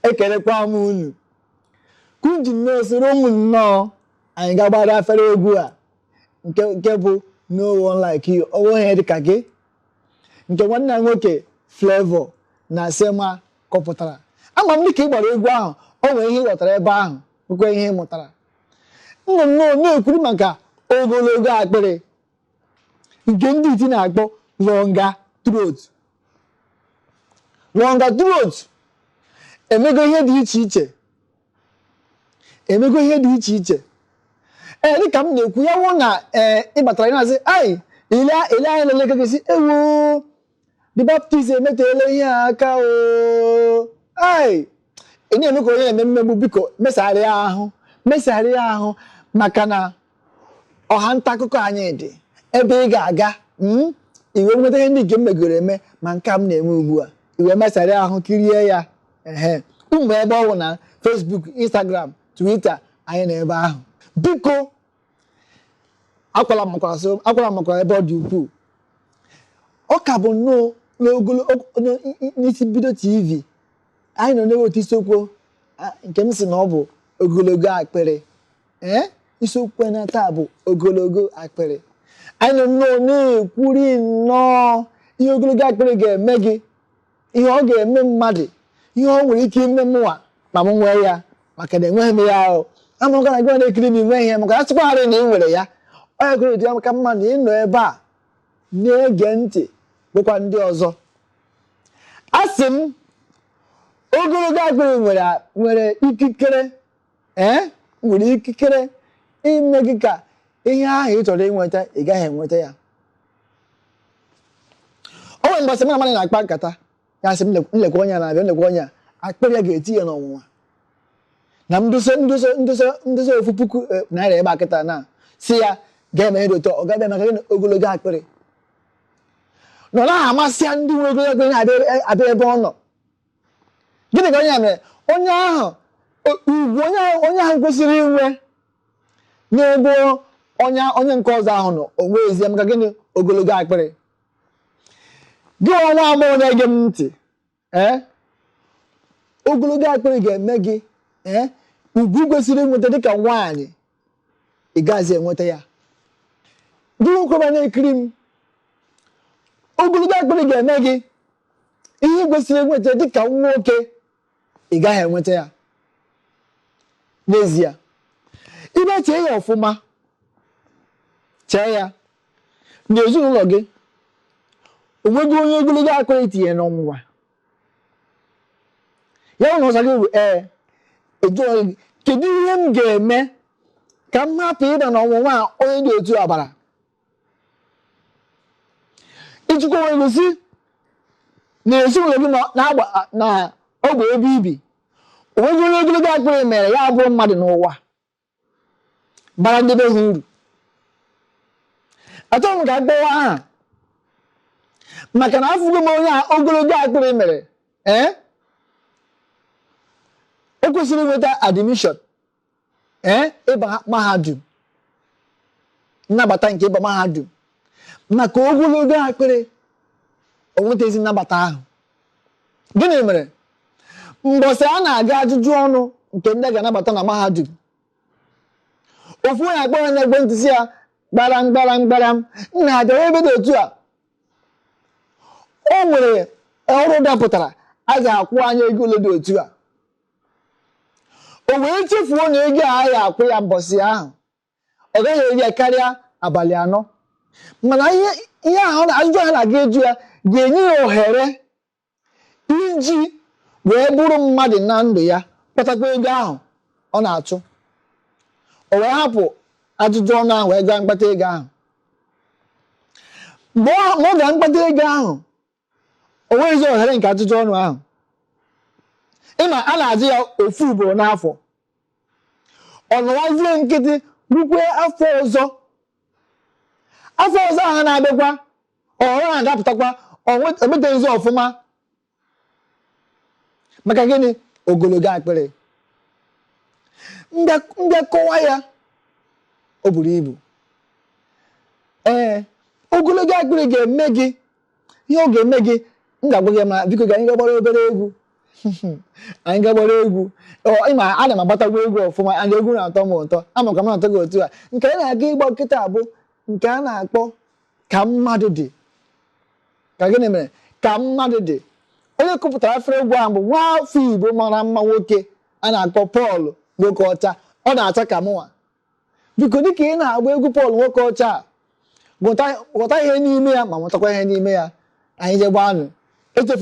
Ekelekwa m unu ka unu ji nnọọ soro m nnọọ anyị ga-agbara afere egwu a nke bụ No One Like You, o nweghị onye dịka gị, nke nwanne nwoke Flavour na Sema kọpụtara. Ama m dịka ị gbara egwu ahụ, o nwere ihe ị ghọtara ebe ahụ, nwekwa ihe ị mụtara. M nọ nnọọ na-ekwuru maka ogologo akpịrị nke ndị iti na-akpọ longer throat. Longer throat emego ihe dị iche iche, emego ihe dị iche iche. Ee, dịka m na-ekwu ya wụ na ee ị batara, ị na-asị ai ile ile anya lele gị sị, ewo, the Baptist emeteela ihe a aka o. Ai, ị na-eme ka onye na-eme mmegbu. Biko mesagharịa ahụ, mesagharịa ahụ, maka na ọha nta akụkọ anyị dị ebe ị ga-aga iwe nweta ihe ndị nke m megoro eme ma nke a m na-eme ugbu a. Iwe mesagharịa ahụ kirie ya. Ehe, ụmụ ebe ọ bụ na Facebook, Instagram, Twitter, anyị na ebe ahụ. Biko akwala makwara so, akwala makwara ebe ọ dị ukwuu. Ọ ka bụ nnọọ n'ogolo n'isi bido TV anyị nọ na-eweta isiokwu nke m sị na ọ bụ ogologo akpịrị. Ee, isiokwu na taa bụ ogologo akpịrị. Anyị nọ nnọọ na-ekwuri nnọọ ihe ogologo akpịrị ga-eme gị, ihe ọ ga-eme mmadụ, ihe ọ nwere ike ime mụnwa ma m nwee ya, maka na enweghị m ya ahụ. Amụka na gị na-ekiri m inwe ihe, maka na sịkwarị na ị nwere ya, ọ ya kwere dị ya maka mma na ị nọ ebe a na-ege ntị bụkwa ndị ọzọ. A sị m ogologo akpịrị nwere ikikere, ee, nwere ikikere ime gị ka ihe ahụ ị chọrọ inweta, ị gaghị enweta ya. O nwere mgbasị mụ na mmadụ na-akpa nkata, ya sị m nlekwa onye a na-abịa, nlekwa onye a, akpịrị ya ga-eti ya n'ọnwụnwa na ndosa ndosa ndosa ndosa 1,000 naira ebe a kịta na si ya ga-eme ihe dị ụtọ, ọ ga-abịa. Maka gịnị? Ogologo akpịrị nọ naghị amasị ya. Ndị nwere ogologo akpịrị na-abịa abịa ebe ọ nọ. Gịnị ka onye a mere? Onye ahụ ugwu onye ahụ kwesịrị inwe n'ebe onye nke ọzọ ahụ nọ, o nweghịzi. Maka gịnị? Ogologo akpịrị. Gị nwa agbọghọ na-ege m ntị, ee, ogologo akpịrị ga-eme gị, ee, ugwu kwesịrị inweta dịka nwaanyị, ị gaghịzi enweta ya. Gị nwokorobịa na-ekiri m, ogologo akpịrị ga-eme gị ihe ị kwesịrị inweta dịka nwoke, ị gaghị enweta ya. N'ezie, ibe chee ya ọfụma, chee ya n'ezinụlọ gị, onweghị onye ogologo akpịrị tinye n'ọnwụnwa ya bụ na ọzọ gị bụ ee ejụọ gị, kedu ihe m ga-eme ka m hapụ ịba n'ọnwụnwa a onye dị otu a bara? Ijikwa onwe gị si na ezinụlọ gị na-agba na ogbe ebe ibi, onweghị onye ogologo akpịrị mere ya abụrụ mmadụ n'ụwa bara ndị be ha uru. Achọghị m ka akpọwa aha, maka na afụgo m onye a ogologo akpịrị mere. Ee, o kwesịrị inweta admission, ee, ịba mahadum, nnabata nke ịba mahadum. Maka ogologo akpịrị, o nwetaghịzi nnabata ahụ. Gịnị mere? Mbọsị a na-aga ajụjụ ọnụ nke ndị a ga-anabata na mahadum, ofu onye akpọ ya n'ekwentị si ya, gbaram gbaram gbaram, nna, abịara ebe dị otu a, o nwere ọrụ dapụtara, a ga-akwụ anyị ego ole dị otu a. O wee chefuo na ego a ga-akwụ ya mbọsị ahụ, ọ gaghị eri ya karịa abalị 4. Mana ihe ahụ ajụjụ ahụ na-aga eju ya ga-enye ya ohere iji wee bụrụ mmadụ na ndụ ya, kpatakwa ego ahụ ọ na-achụ. O wee hapụ ajụjụ ọnụ ahụ wee gaa mkpata ego ahụ. Mgbe ọ gara mkpata ego ahụ, o nweghịzi ohere nke ajụjụ ọnụ ahụ. Ịma a na-ajụ ya ofu ugboro n'afọ, ọ nọwazie nkịtị rukwe afọ ọzọ. Afọ ọzọ ahụ na-abịakwa, ọrụ na-adapụtakwa, o meteghịzi ọfụma. Maka gịnị? Ogologo akpịrị. Mbịa kọwa ya, o buru ibu. Ee, ogologo akpịrị ga-eme gị ihe ọ ga-eme gị. M ga-agwa gị, ma biko ka anyị ga gbara obere egwu. Anyị ga-agbara egwu. Ịma ana m agbatagwa egwu ọfụma and egwu na-atọ m ụtọ. Ama ka m na-atọ gị otu a. Nke anyị na-aga ịgba nkịta bụ nke a na-akpọ Ka Mmadụ Dị. Ka gịnị mere Ka Mmadụ Dị? Onye kụpụtara efere egwu ahụ bụ nwa afọ Igbo mara mma nwoke a na-akpọ Paul Nwokeọcha. Ọ na-acha ka mụnwa. Biko, dịka ị na-agba egwu Paul Nwokeọcha a, ghọta ihe n'ime ya ma mụtakwa ihe n'ime ya. Anyị je gbanụ echefu.